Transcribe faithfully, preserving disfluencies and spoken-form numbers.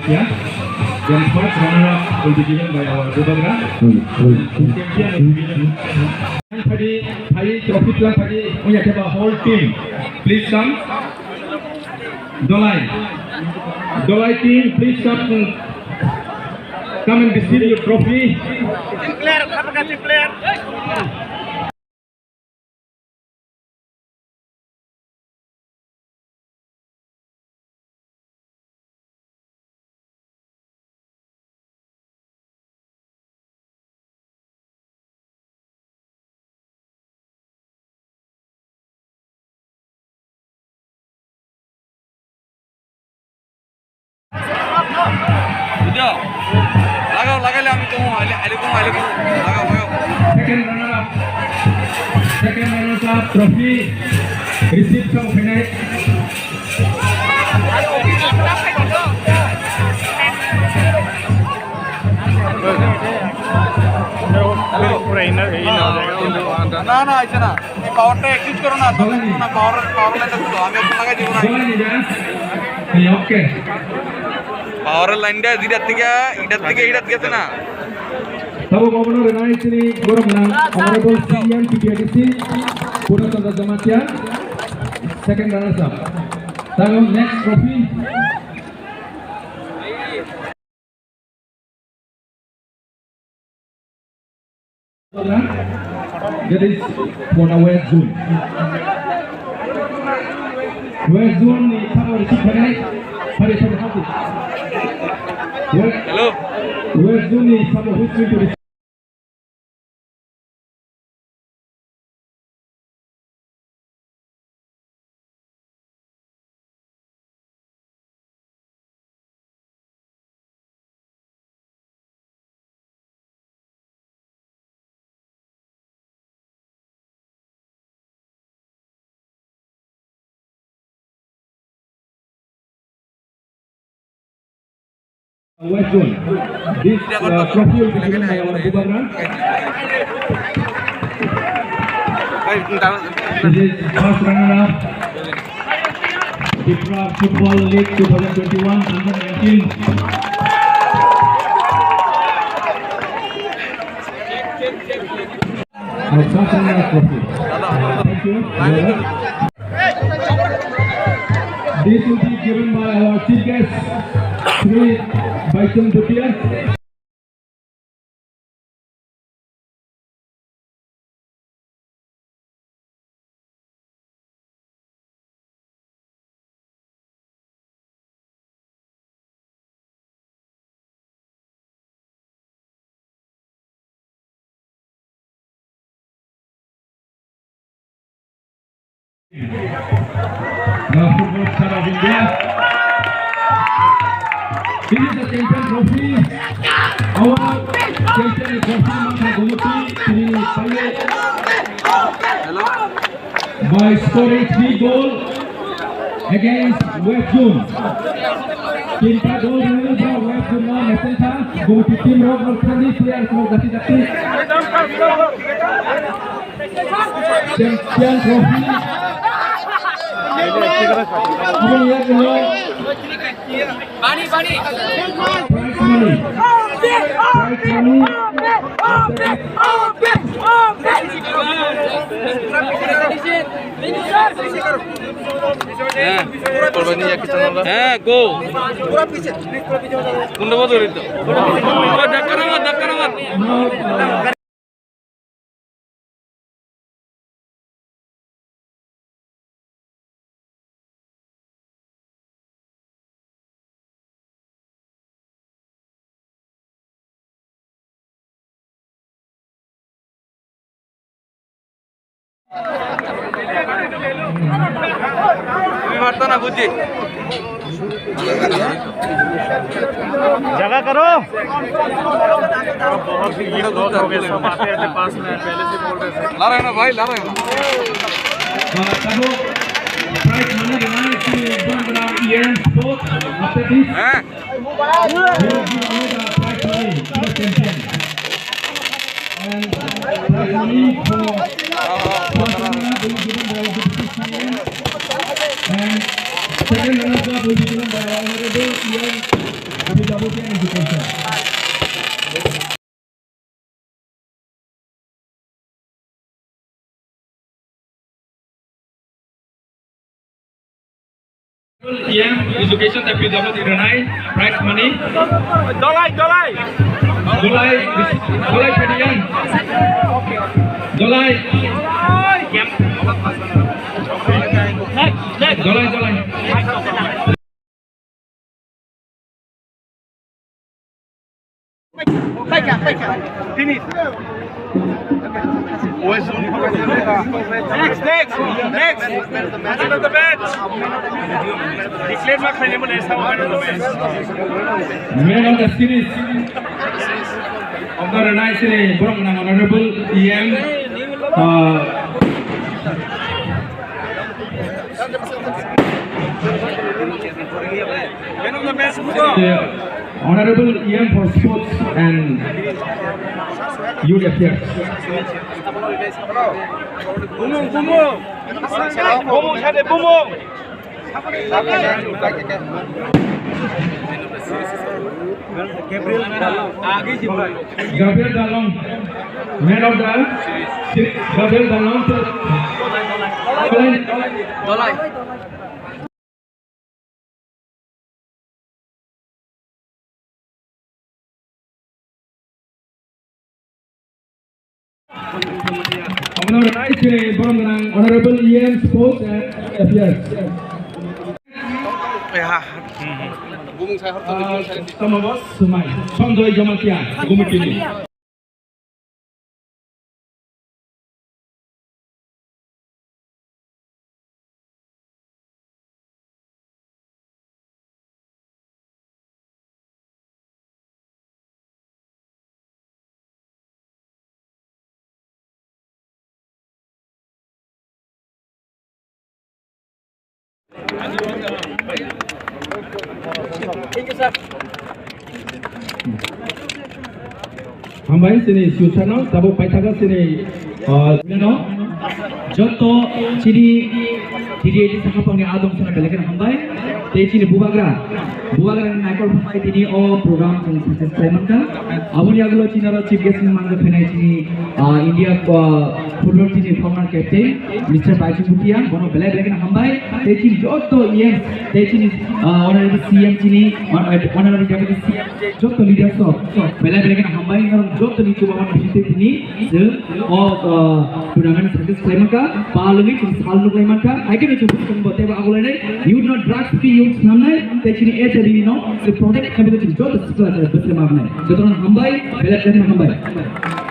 Yeah. Then first runner-up will be given by our Bubagra. Hmm, hmm. Champion will be given. Phai, phai, trophy tlang phai, oya khe ba whole team. Please come. Dolai. Dolai team, please come. Come and receive your trophy. Team player, team player. Bujo? Lagao, lagaile ami tongo, aile, aile tongo, aile tongo. Lagao, lagao. Second runner up. Second runner up trophy receive khe phainai. Hello. Na, na, aise na. Power ta exchange koro na, to na power, power line ta tulo, ami ekko lagai dibo na. Power line ta jida theke, ida theke, ida theke na. Tabo governor rinai chini gorom nang Honorable C M T T A D C Purna Chandra Jamatia, second runners up. Tabo next trophy. That is for the West Zone. West Zone ni sabo receive khainai, phari phari hati. West, hello. West Zone ni sabo who is going to receive? West Zone. This, uh, trophy will be given by our Bubagra. This is first runner-up, Tipra Football League two thousand twenty-one under nineteen. Our first runner-up trophy. Thank you. This will be given by our chief guest, Shri Baichung Bhutia. The football star of India. This is the champion trophy. Our champion trophy, Mangkha Gomoti, tini paile. Hello. By scoring three goal against West Zone. Tinta goal rwui ba West Zone no naisingkha, Gumti team rok rok thani players rok jati jati. Champion trophy. Aboni yagulo prize money. Prize money. হ্যাঁ, করবানি একই চ্যানেল। হ্যাঁ, গো। কোনটা বন্ধ করি তো? ও, ধাক্কা না মার, ধাক্কা না মার। তুমি পারতো না, বুঝছি। जगह करो। बहुत ही ये बहुत हो गया, सब आते रहते पास में, पहले से बोल रहे थे। ला रहे हैं ना भाई, ला रहे हैं ना। Prize money rinai chini Bubagra Ian Sports, after this, हैं? Who will give away the prize money to the champion? Money for first runner-up will be given by Deputy C M and second runner-up will be given by Honorable E M Abhijaboti and Education. E M Education tei P W D rwnai prize money. Dolai, dolai. Dolai, dolai phaidi yang. Dolai. Next, next. Dolai, dolai. Finish. Next, next, next. End of the match. Declare ma khaini mo le sa man of the match. Man of the series. Of the night, borok nang Honorable E M, uh, Man of the match, who? Honorable E M for Sports and Youth Affairs. Bumung, bumung. Bumung, sade bumung. Gabriel Dalong, man of the series, Gabriel Dalong, Dolai. Honorable Vice President, Boromdana, Honorable E M Sports and Affairs. Ah, Samabos Sumai, Sanjoy Jamatia, Gumitini. Hambai chini future no tabuk paithago chini, ah, no joto chini T D A D sakha pangni adong sana belai kheno hambai tei chini bubagra bubagra ni naikol phapai tini o program chwng success khlai mankha. Aboni yagulo chini aro chief guest ni mangkha phainai chini, ah, India, ah, football team ni former captain Mister Baichung Bhutia, bono belai belai kheno hambai. Tei chini joto E M, tei chini, ah, honorable C M chini, hon-, honorable deputy C M, joto leaders rok belai belai kheno hambai. Norok joto ni chubaman bisingtwi tini chwng o, ah, tournament success khlai mankha, palwgwi chwng sal nuklai mankha. Hai kheno chwng bwskango teibo agulainai youth no drugs free youth swnamnai, tei chini H I V no chwng protect khlai bagwi chwng joto sikla bwskango mabnai. Jotono hambai, belai belai kheno hambai.